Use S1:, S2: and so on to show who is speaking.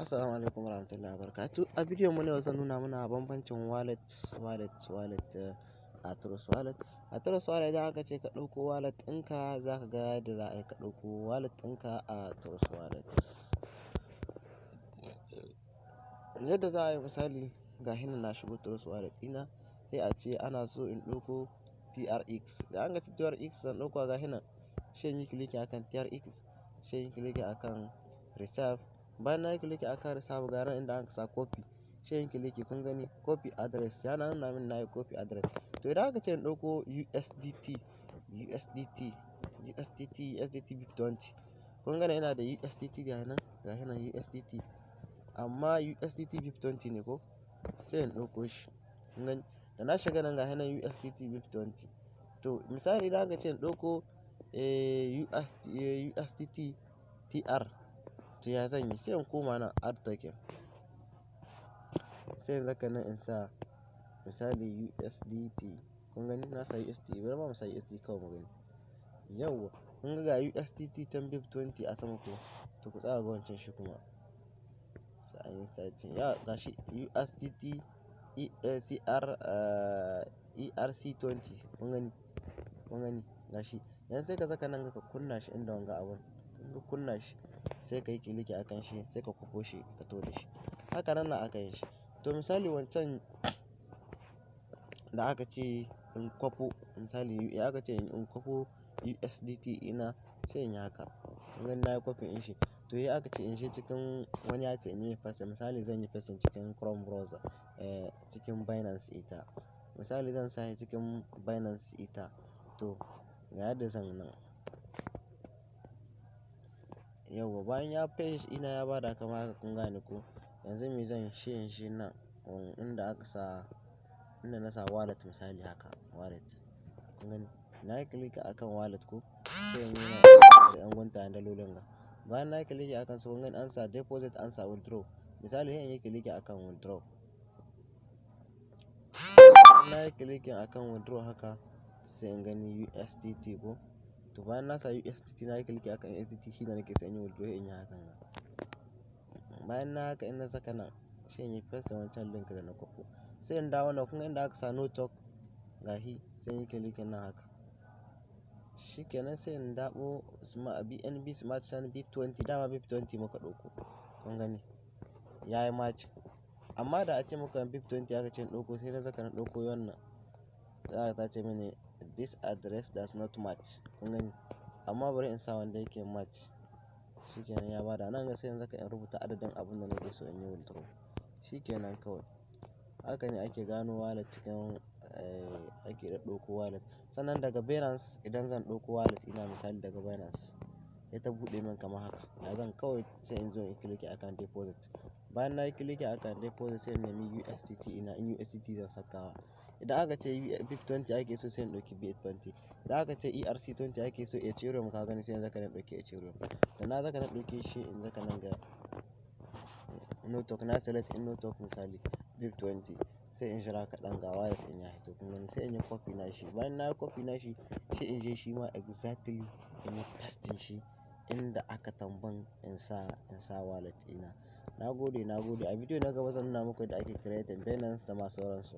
S1: Assalamu alaikum warahmatullahi wabarakatuh. A bidiyon mu na yau zan nuna mana bambancin wallet a Trust Wallet. A Trust Wallet, idan aka ce ka ɗauko wallet ɗinka, za ka ga yadda za a yi ka ɗauko wallet ɗinka a Trust Wallet. Yadda za a yi, misali, ga shi nan na shigo Trust Wallet ɗina, sai a ce ana so in ɗauko TRX. Da an ga ce TRX zan ɗauko, ga shi nan, sai in yi clicking akan TRX, sai in yi clicking akan reserve. Bayan na yi clicking akan reserve, ga nan inda aka sa copy, sai in clicking. Kun gani, copy address ya nuna min na yi copy address. To, idan aka ce in ɗauko USDT, USDT, USDT, USDT BEP20, kun gani, ina da USDT, ga nan USDT, amma USDT BEP20 ne ko, sai in ɗauko shi. Kun gani, da na shiga nan, ga nan USDT BEP20. To, misali, idan aka ce in ɗauko USD, USDT TR, to ya zan yi? Sai in koma nan add token, sai in zaka nan in sa misali USDT. Kun gani, na sa USDT, bari ma mu sa USDT kawai mu gani. Yauwa, kun ga, ga USDT can BEP20 a sama ko? To, ku tsaya ga wancan shi kuma. Sai an yi searching. Ya gashi, USDT CR ERC20. Kun gani? Kun gani? Gashi. Yanzu sai ka saka nan ka kunna shi inda wanga abun. In ka kunna shi, sai ka yi click akan shi, sai ka kwafo shi ka taho da shi. Haka nan na aka yin shi. To, misali, wancan da aka ce in kwafo, misali aka ce in kwafo USDT ina, sai in yi haka. Kun gani, na yi copy din shi. To, sai aka ce in je cikin, wani ya ce in yi paste. Misali, zan yi pasting cikin Chrome browser, cikin Binance ita. Misali, zan sa shi cikin Binance ita. To, ga yadda zan nan. Yauwa, bayan ya page ina ya bada kamar haka, kun gane ko? Yanzu me zan shi? In shi nan inda aka sa, inda na sa wallet, misali haka wallet. Kun gani? Na yi click akan wallet ko, sai in yi nan da ɗan guntayen dalolin ga. Bayan na yi click akan su, kun gani, an sa deposit, an sa withdraw. Misali, sai in yi click akan withdraw. Na yi clicking akan withdraw haka, sai in gani USDT ko. To, bayan na sa USDT, na yi click akan USDT, shi ne nake son in yi withdraw, in yi hakan ga. Bayan na haka, in na saka nan, sai in yi paste wancan link da na kwafo. Sai in dawo nan, kun ga inda aka sa network, gashi, sai in yi clicking nan haka. Shikenan, sai in zaɓo BNB Smart Chain BEP20. Dama BEP20 muka ɗauko. Kun gani? Ya yi matching. Amma da ace muka BEP20 aka ce in ɗauko, sai na saka na ɗauko wannan, za ta ce mini "This address does not match." Kun gani? Amma bari in sa wanda yake match. Shikenan, ya bada. Nan ga sai in saka in rubuta adadin abun da nake so in yi withdraw. Shikenan kawai. Haka ne ake gano wallet cikin, ake ɗauko wallet. Sannan daga Binance, idan zan ɗauko wallet ina, misali daga Binance, sai ta buɗe min kamar haka. Ya zan? Kawai sai in zo in yi click akan deposit. Bayan na yi click akan deposit, sai in nemi USDT ina, in USDT zan sakawa. Idan aka ce BEP20 ake so, sai in ɗauki BEP20. Idan aka ce ERC20 ake so, Ethereum, ka gani, sai in saka na ɗauki Ethereum. Da na saka na ɗauke shi, in saka nan ga network, na select in network, misali BEP20, sai in jira kaɗan, ga wallet in ya fito. Kun gani, sai in yi copy na shi. Bayan na yi copy na shi, sai in je shi ma exactly in yi pasting shi inda aka tambayan in sa wallet ina. Na gode, na gode. A bidiyo na gaba zan nuna muku yadda ake creating Binance da ma sauransu.